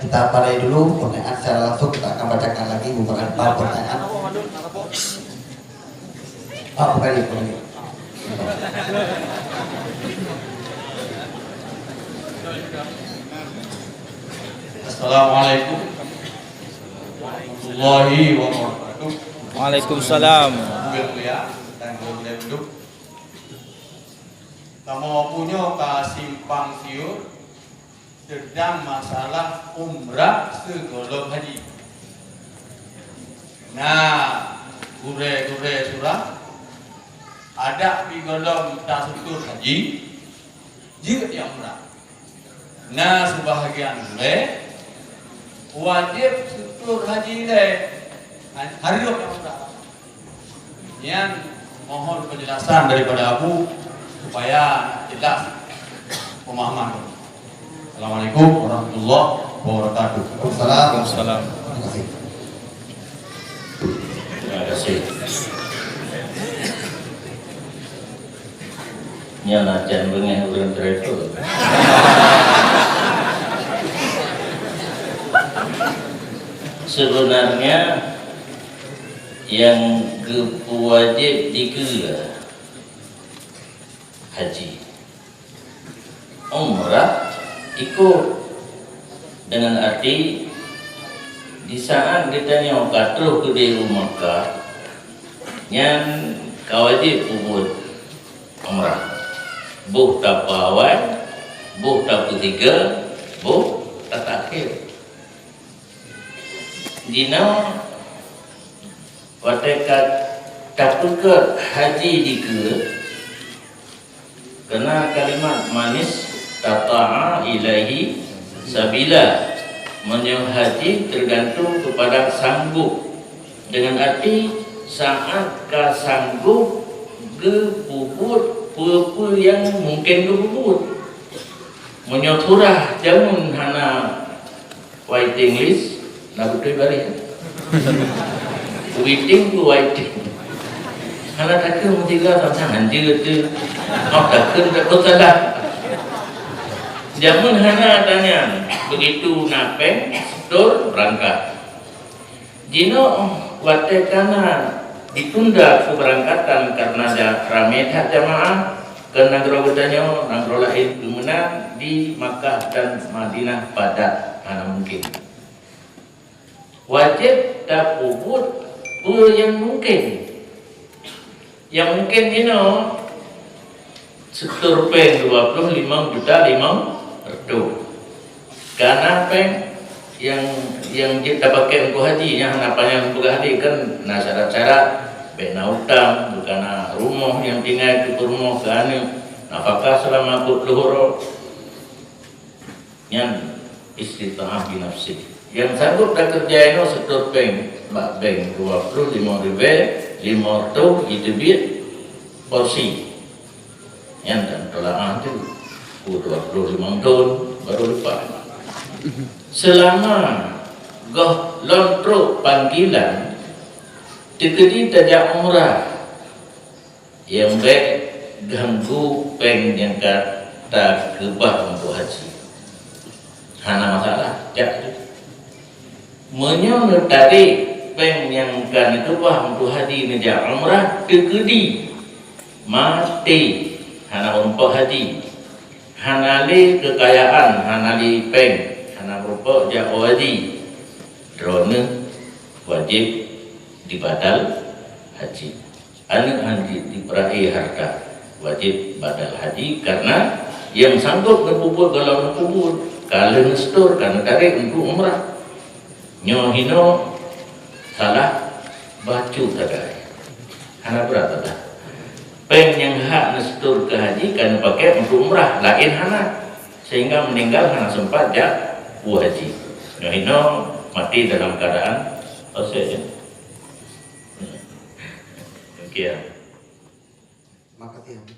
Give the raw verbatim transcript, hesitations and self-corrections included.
Kita padai dulu pertanyaan secara langsung, kita akan bacakan lagi beberapa pertanyaan. Pak, bukan itu, bukan itu. Assalamualaikum warahmatullahi wabarakatuh. Waalaikumsalam. Buya-buya dan gurée-gurée, kamoe punya ka simpang siur teuntang masalah umrah sigohlom haji. Na gurée-gurée surah, adak sigohlom taseutur haji, jeuet nyang umrah. Na seubahgian gurée wajéb seutur haji ilée, harôh nyang umrah. Nyan mohon penjelasan daripada Abu supaya jelas pemahaman. Assalamualaikum warahmatullahi wabarakatuh. Waalaikumsalam. Terima kasih. Terima kasih. Nyan lagée beungéh ureuëng travel. Sebenarnya nyang geupeuwajéb dikeue haji. Umrah ikot, dengan arti di saat geutanyoe ka troh keudeh u Makkah, nyan ka wajéb peubuet umrah. Boh tapeuawai, boh tapeusiga, boh tatakhir. Jinoe watée ka tapeugét haji dikeue, keunan kalimat man istata'a ilaihi sabila. Meunyoe haji teugantung keupada sanggob, dengan arti saát ka sanggob geupeubuet peue-peue nyang mungken geupeubuet. Meunyoe surah jameun hana waiting list, na beutôi baréh. Waiting tu waiting. Hana takheun meusiga sang-sang hanjeuet tu. Hok takheun takot salah. Jameun hana tanyan, begitu na péng, setor, beurangkat. Jinoe watée kana ditunda peubeurangkatan kareuna ja-, ramé that jamaah keu nanggroe geutanyoe, nanggroe laén keu meunan di Makkah dan Madinah padat, hana mungken. Wajéb tapeubuet peue nyang mungken. Nyang mungken jinoe, setor péng dua ploh limong juta limong reutôh. Kana péng nyang, nyang jeuet tapaké untuk haji, nyang hana panyang untuk haji kan na syarat-syarat, bék na utang, beukana rumoh nyang tinggai keu peurumoh keu aneuk, nafakah seulama peuet ploh uroe. Nyan istita'ah binafsih. Nyang sanggob takeureuja inoe setor péng bak bank dua ploh limong ribée limong reutôh jiteubiet porsi. Nyan dan teulaah tu, u dua ploh limong thon baru leupah. Seulama goh lom trok panggilan, teukeudi tajak umrah, nyang bék ganggu péng nyang ka takeubah untuk haji. Hana masalah, jak tu. Meunyoe neutarek péng nyang ka neukeubah untuk haji neujak umrah, teukeudi maté hana meurumpok haji, hana lé keukayaan, hana lé péng, hana meurumpok jak u haji, droeneuh wajéb dibadal haji. Aneuk han jeuet jipeurae hareuta, wajéb badal haji, kareuna nyang sanggob neupeubuet gohlom neupeubuet, ka lheueh neusetor, ka neutarek untuk umrah. Nyoe hinoe salah bacut sagai. Hana brat salah. Péng nyang hak neusetor keu haji ka neupaké untuk umrah, laén hana. Sehingga meuninggal hana seumpat jak u haji. Nyoe hinoe maté dalam keuadaan fasik. Demikian. Makasih.